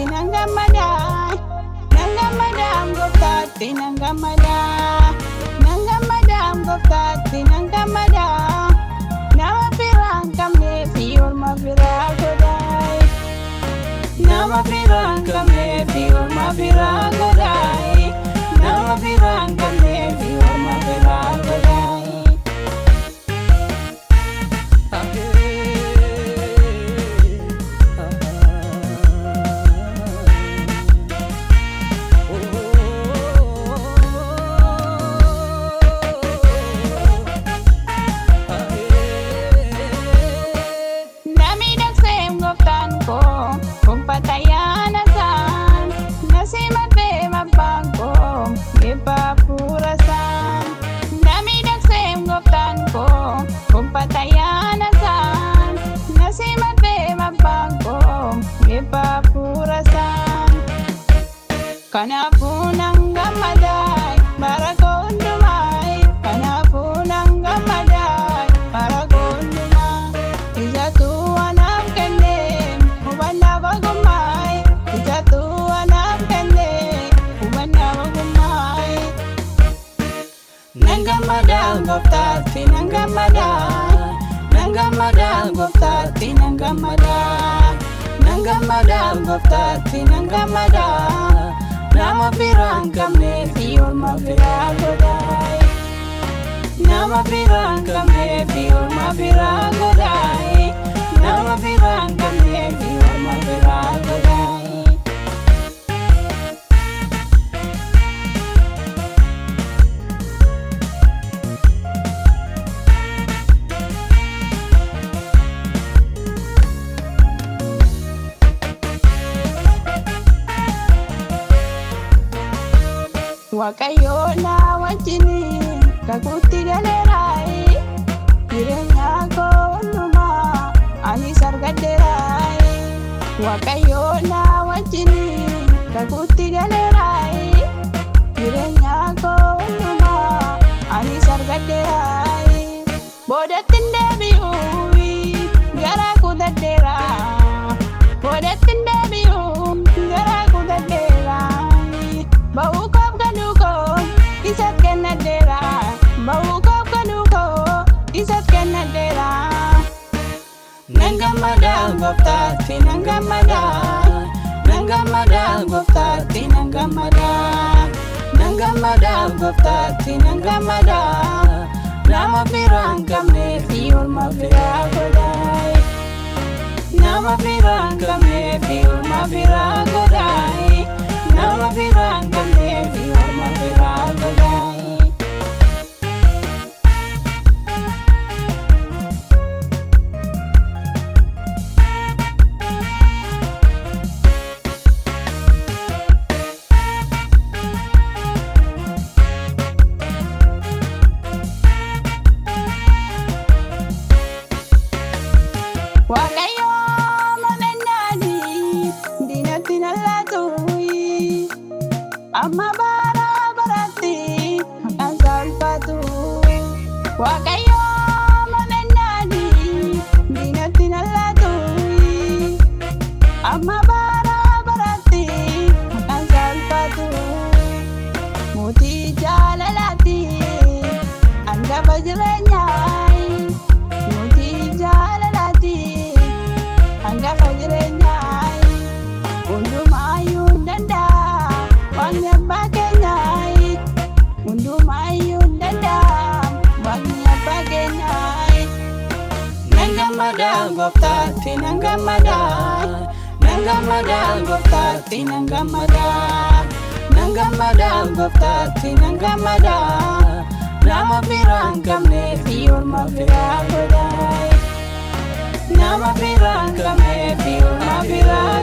Gooftaatti nan gammada. Nan gammada gooftaatti nan gammada. Nan gammada gooftaatti nan gammada. Nama firaa hin qabnee fi orma firaa godhaay. Nama firaa hin qabnee fi orma firaa godhaay. Nama firaa hin qabnee fi orma firaa godhaay. Namni dhaqsee gooftaan koo uffata ayyaana isaan na simatee abbaan koo eebba hafuura isaan. Namni dhaqsee gooftaan koo uffata ayyaana isaan na simatee abbaan koo eebba hafuura isaan. Kanaafuu nan gammadaay bara koo hundumaay. Kanaafuu nan gammadaay bara koo hundumaa. Isatu anaaf kenne hubannaaf ogummaay. Isatu anaaf kenne hubannaaf ogummaay. Nan gammada gooftaatti nan gammada. Nan gammada gooftaatti nan gammada. Nan gammada gooftaatti nan gammada. Nama firaa hin qabnee fi orma firaa godhaay. Nama firaa hin qabnee fi orma firaa godhaay. Nama firaa hin qabnee fi orma firaa godhaay. Waaqayyo na wajjin kakuutti galeeraay. Jireenya koo hundumaa anis argadheeraay. Waaqayyo na wajjin kakuutti galeeraay. Jireenya koo hundumaa anis argadheeraay. Boodatti hin deebi'u garaa kutadheera. Boodatti hin deebi'u garaa kutadheera. Ba'uu koof galuu koo isas kennadheera. Ba'uu koof galuu koo isas kennadheera. Nan gammada gooftaatti nan gammada. Nan gammada gooftaatti nan gammada. Nan gammada gooftaatti nan gammada. Nama firaa hin qabnee fi orma firaa godhaay. Nama firaa hin qabnee fi orma firaa godhaay. Nama firaa hin qabnee fi orma firaa godhaay. Waaqayyo malennaani diinatti nan laatu. Amma bara baratti maqaan isaa ulfaatu. Waaqayyo malennaani diinatti nan laatu. Amma bara baratti maqaan isaa ulfaatu. Mootii jaalalaati hangafa jireenyaa. Mootii jaalalaati hangafa jireenyaa. Hundumaayyuu hin danda'a waaqni abbaa keenyaa. Hundumaayyuu hin danda'a waaqni abbaa keenyaa. Nan gammada gooftaatti nan gammada. Nan gammada gooftaatti nan gammada. Nan gammada gooftaatti nan gammada. Nama firaa hin qabnee fi orma firaa godhaay. Nama firaa hin qabnee fi orma firaa